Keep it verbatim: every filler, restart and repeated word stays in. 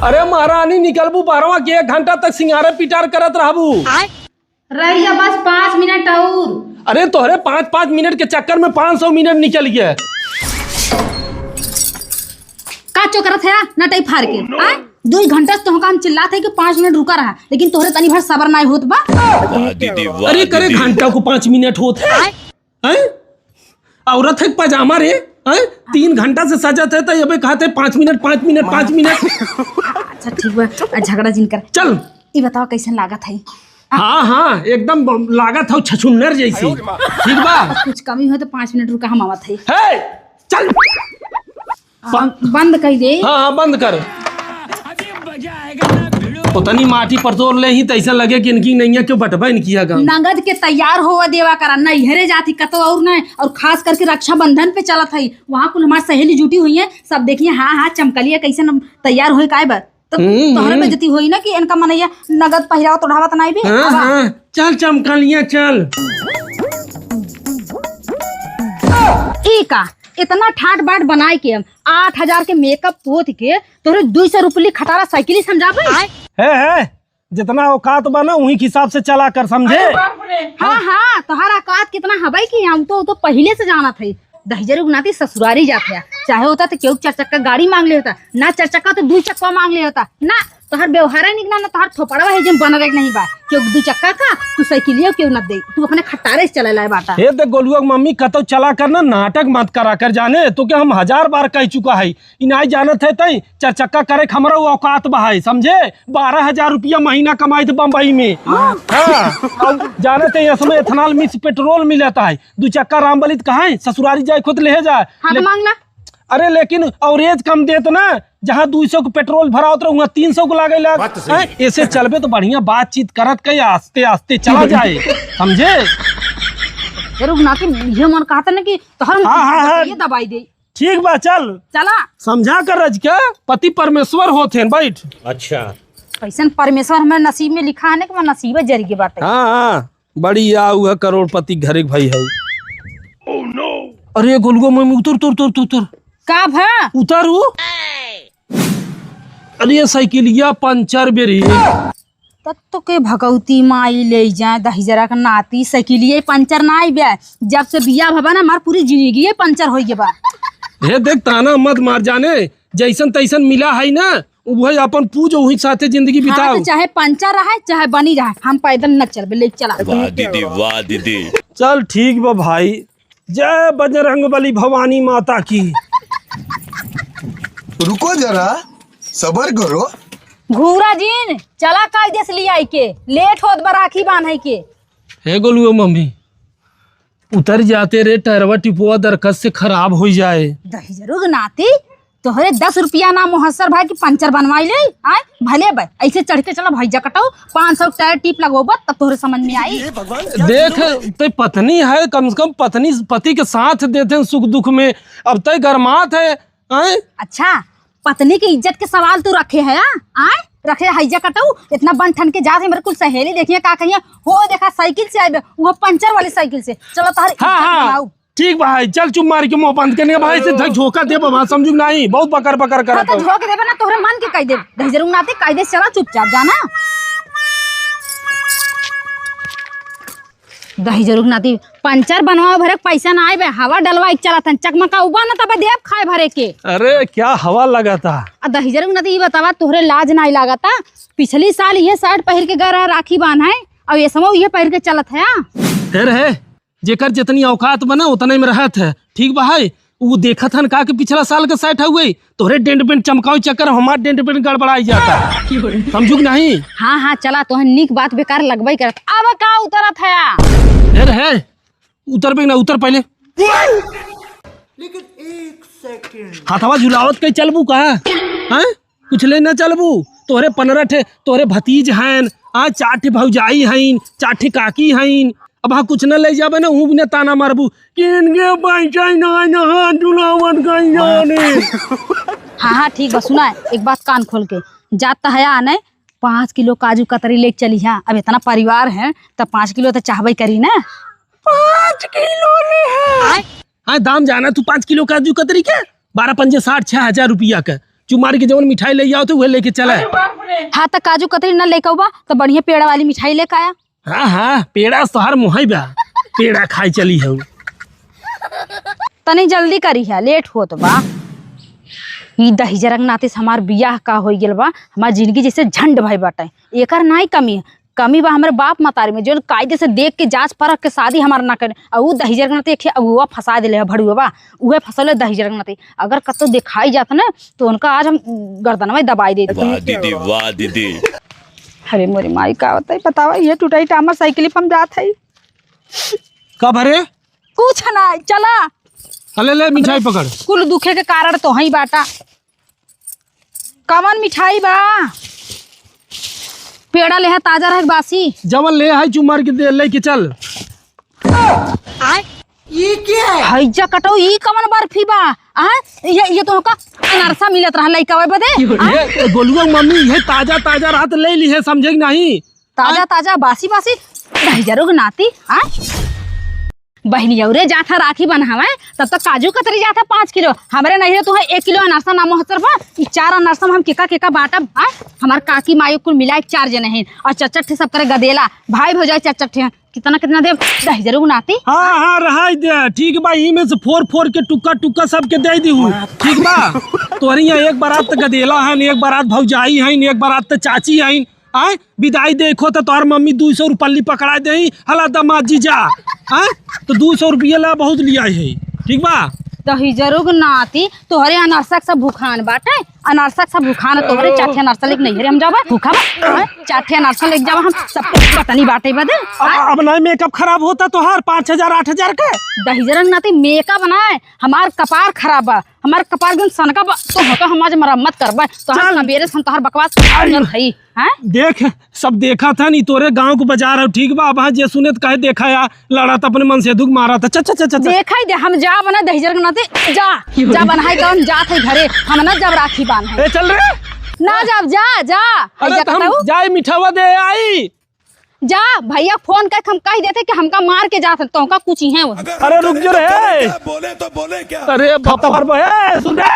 अरे महारानी, निकलबू बहरवा के एक घंटा तक सिंगारे पिटार करत रहबू। रह जा बस पाँच मिनट और। अरे तोहरे पाँच, पाँच मिनट के चक्कर में पाँच सौ मिनट निकल गया। का चोकरत है नटई फार के? आय? दुई घंटा से तोहका हम चिल्लात है कि पाँच मिनट रुका रहा, लेकिन तोहरे तनी भर सबर नाई होत बा। वाह दीदी, वाह अरे करे दीदी। घंटा को पाँच मिनट होत है? आय? हैं? औरत है पजामा रे, हैं? तीन घंटा से सजत है तो ये भी कहते पाँच मिनट, पाँच मिनट, पाँच मिनट। अच्छा ठीक बा, आ झगड़ा जिन कर। चल। ई बताओ कैसन लागत है? हाँ, हाँ, एकदम ब-, लागत हौ छछुन्नर जैसी। ठीक बा? कुछ कमी हो तो पाँच मिनट रुका, हम आवत है। हे, चल। बं-, बंद कर दे। हाँ, हाँ, बंद कर। उतनी माटी पर तोड़ ले ही तो ऐसा लगे कि इनकी नैया क्यों बटबा इनकी है गाँव। नगद के तैयार होवा देवा करा, नैहरे जाती कतो और नहीं, और खास करके रक्षाबंधन पे चलत है, वहाँ कुल हमार सहेली जुटी हुई है, सब देखिए, हाँ, हाँ, चमकलिया कैसे न तैयार होए काय बा। तो हम्म, तोहरे हम्म। बेइज्जती होई ना कि इनका मनैया नगद पहिरावत ओढ़ावत नाई बे। हाँ, अब आ। हाँ, चल चमकलिया चल। ई का इतना ठाट बाट बनाए के हम आठ हजार के मेकअप पोत के तोहरे दुई सौ रुपये खटारा साइकिल ही समझाबे? हे, हे, जितना औकात बा ना उही के हिसाब से चला कर, समझे? अरे बाप रे। हाँ, हाँ, तोहरा औकात कितना हबे कि हम तो, तो पहिले से जानत है। दहिजरू के नाती ससुरारी जात है, चाहे होता तो केहू चार चक्का गाड़ी मांग ले होता, ना चार चक्का तो दू चक्का मांग ले होता ना। तोहर व्यवहार है निक ना, ना तोहर थोपड़वा है जिन बनरे के नहीं बा। केहू दू चक्का का, तू साइकिलियो केहू ना दे, तू अपने खटारे से चले लाए बाटा। हे देख गोलुआ के मम्मी, कतौ चला कर ना नाटक मत करा कर जाने, तो क्या हम हजार बार कह चुका है, ई नाई जानत है तई चार चक्का करे के हमरा औकात बा है, समझे? बारह हजार रुपया महीना कमाई थे बम्बई में। हाँ। हाँ, अब जानत है, इसमें ethanol mix petrol मिलता है, दू चक्का रामबलित कहाँ है? ससुरारी जाए खुद ले जाए। हाँ, तो ले- मांग ला। अरे, लेकिन average कम देत ना, जहाँ दुई सौ के petrol भरावत रहो, वहाँ तीन सौ के लागे लाग। बात तो सही हैं? है। ऐसे चलबे तो बढ़िया बातचीत करत के आस्ते आस्ते चला जाए, समझे? जरूर ना कि ये मन कहता ना कि तोहर हाँ, हाँ, हाँ। ये दबाई दे। ठीक बा, चल। चला। समझा कर रज के पति परमेश्वर होत हैं, बैठ। अच्छा। कैसन परमेश्वर हमारे नसीब में लिखा है ना कि मैं नसीबे जरी के बाटे। हाँ, हाँ। बड़ी आ उहे करोड़पति घरे के भाई हऊ। अरे गोलुआ मम्मी, उतर, उतर, उतर, उतर, उतर। का भा? उतर उ। अरे साइकिलिया पंचर बे रे। तब तो के भगवती माई ले जाए, दहिजरा के नाती, साइकिलिया पंचर ना आई बे। जब से बियाह भवा ना, हमार पूरी जिंदगी पंचर होई बा। हे देख, ताना मत मार जाने, जैसन तैसन मिला है ना, उहे अपन पूज, वही साथे जिंदगी हाँ, बिताओ। तो चाहे पंचर रहे, चाहे बनी रहे, हम पैदल न चलबे, ले चला। वाह दीदी, वाह दीदी। चल ठीक बा भाई, जय बजरंग बली भवानी माता की। रुको जरा, सबर करो। घूरा जिन, चला कायदे से लियाई के, लेट होत बा राखी बांधे के। हे गोलुआ मम्मी, उतर जाते रे, टरवा टिपुआ दरकस से खराब होइ जाए। दहिजरू के नाती, तोहरे दस रुपया ना मुहस्सर भाई कि पंचर बनवाई ले, आय? भले बे, ऐसे चढ़ के चला भाई जकटऊ, पाँच सौ टायर टिप लगवाबा, तब तोहरे समझ में आई। देख, ते पत्नी है, कम से कम पत्नी, पति के साथ देते हैं सुख दुख में, अब ते गरमात है, आय? अच्छा, पत्नी के इज्जत के सवाल तू रखे है, आ? आय? रखे है, हैजा कटऊ, इतना बन ठन के जात है, मेरे कुल सहेली देखिए का कहिए, हो देखा साइकिल से आइबे, वो पंचर वाली साइकिल से। चलो तोहर हाँ, इज्जत हाँ। बनाऊ। ठीक बा, हाय, चल चुप मार के मुंह बंद करने भाई से धक झोंका दे बाबा, समझू नहीं, बहुत बकर बकर हाँ, करत तो हो। झोंक देबे ना, तोहरे मन के कह देब। दहिजरू नाते कायदे से चला चुपचाप जाना। दहिजरू के नाती पंचर बनवावे भरे के पैसा ना आए बे, हवा डलवाए के चलत हन, चकमका उबा ना तबे देब खाए भरे के। अरे क्या हवा लगा था। आ दहिजरू के नाती ई बतावा तोहरे लाज ना लागता, पिछली साल ये शर्ट पहिर के गए रहा राखी बांधे, और ये समय ये पहिर के चलत है। आ? फिर है, जेकर जितनी औकात बना उतने में रहत है, ठीक बा है। उ देखत हन का कि पिछला साल के शर्ट हउए, तोहरे डेंट पेंट चमकावे चक्कर में हमार डेंट पेंट गड़बड़ाई जाता। समझू कि नहीं? हाँ, हाँ, चला, तोहन नीक बात बेकार लगबई करत। अब का उतरत है? हे रे, हे, उतर बे ना, उतर पहले। लेकिन एक सेकंड। हाथवा झुलावत कहीं चलबू का? हैं? कुछ ले ना चलबू? तोहरे पनरह ठे, तोहरे भतीज हन, आ, चार ठे भौजाई हइन, चार ठे काकी हइन, अब हाँ कुछ न ले जाबे ना, ऊँ बिना ताना मारबू कि इनके पैसा ना, ना हाथ डुलावन कहीं जाने। हाँ, हाँ, ठीक बा, सुना, एक बात कान खोल के, जात त है आने, पाँच किलो काजू कतरी लेके चली, हाँ, अब इतना परिवार है, त पाँच किलो त चाहबे करी ना। पाँच किलो ले है। आय, दाम जाना तू पाँच किलो काजू कतरी के? बारह पंजे साठ, छह हजार रुपया के। चुमारी के जवन मिठाई लेइ आवत है, उहे लेके चला। अरे बाप रे। हाँ, त काजू कतरी ना लेके आवा, त बढ़िया पेड़ा वाली मिठाई लेके आया। हाँ, हाँ, पेड़ा से तोहार मुँहई बा, पेड़ा खाइ चली हउ। तनी जल्दी करी है, लेट होत बा। ई दहिजरा के नाती से हमार बियाह का होइ गेल बा, हमार जिंदगी जैसे झंड भई बाटे। एकर नाई कमी है, कमी बा हमरे बाप मतारी में, जौन कायदे से देख के जाँच परख के शादी हमार ना करे। अउ ऊ दहिजरा के नाती एक ठे अगुआ फँसा देले है, भड़ुआ बा, उहे फँसौले दहिजरा के नाती। अगर कतौ देखाई जात ना, तो उनका आज हम गर्दनवा दबाई देती। वाह दीदी, वाह दीदी। अरे मोरी माई, का बताई, बतावा, ये टुटही टामर साइकिल पे हम जात हई। का भरे? कुछ ना, चला। अले ले, मिठाई पकड़। कुल दुखे के कारण तोहई बाटा। कवन मिठाई बा? पेड़ा लेहा, ताजा रहे बासी? जवन लेहा, चुमार के दे, लेके चल। आय, ई क्या है? हैजा कटो, ई कवन बर्फी बा? आ, ये, ये तो का अनरसा मिलत रहा लइका बदे? आ? ये गोलुआ मम्मी, ये ताजा ताजा रहत ले ली है, समझे कि नहीं? ताजा, आ? ताजा, बासी, बासी, दहिजरो के नाती, आ? बहिनी औरे जात है राखी बन्हावे, तब तक काजू कतरी जात है पाँच किलो। हमरे नहिरे तो है एक किलो अनरसा ना मोहतर बा। ई चार अनरसा में हम केका, केका बाँटब, आ? हमार काकी माई कुल मिलाए के चार जने हैं, और चार, चार ठे सब करे गदेला, भाई भौजाई चार, चार ठे हैं। कितना, कितना देब? दहिजरो के नाती। हाँ, हाँ, रहाई दे, ठीक बा, ई में से फोर, फोर के टुक्का, टुक्का सबके दे दीहू, ठीक बा? तोहरे यहाँ एक बारात त गदेला हन, एक बारात भौजाई हन, एक बारात त चाची हन, आय, विदाई देखो तो तोहर मम्मी दुई सौ रुपल्ली पकड़ा देही, हला दमाद जी जा। आय, तो दुई सौ रुपया ला बहुत लिया है, ठीक बा? दहिजरो के नाती, तोहरे अनरसा के सब भुखान बाटे, अनरसा के सब भुखान, तोहरे चार ठे अनरसा लेके नैहरे हम जाबे, भूखा बा, आय, चार ठे अनरसा लेके जाबे हम, सब कटनी बाटे बदे, अब, आय। अब नहीं मेकअप खराब होता तोहार पाँच हजार, आठ हजार के? दहिजरो के नाती मेकअप ना है, हमार कपार खराब बा, हमार कपार गन सनका बा, तो होता हम आज मरम्मत करबे, तो हम चल। सबेरे से हम तोहार बकवास अरे। सुनत हई। हैं? देख, सब देखा था नी, तोरे गाँव के बाजार है, ठीक बा? अब हाँ जे सुने त कहे, "देखा या, लड़ा त अपने मन से दुख मारा था।" चल, चल, चल, चल, चल। देखा ही दे, हम जाब ना दहिजर के नाती, जा, जा बन्हाई कौन जात है घरे, हम ना जाब राखी बांधे। ए, चल रे। ना जाब, जा, जा। अरे, हैजा तो हम कटाऊ। जाई मिठावा दे आई। जा, भैया फोन करके हम कह देते कि हमका मार के जात है, तोहका कुछ ही है वो। अरे, रुक जो रे। बोले तो बोले क्या? अरे, बाप रे, ए, सुन रे।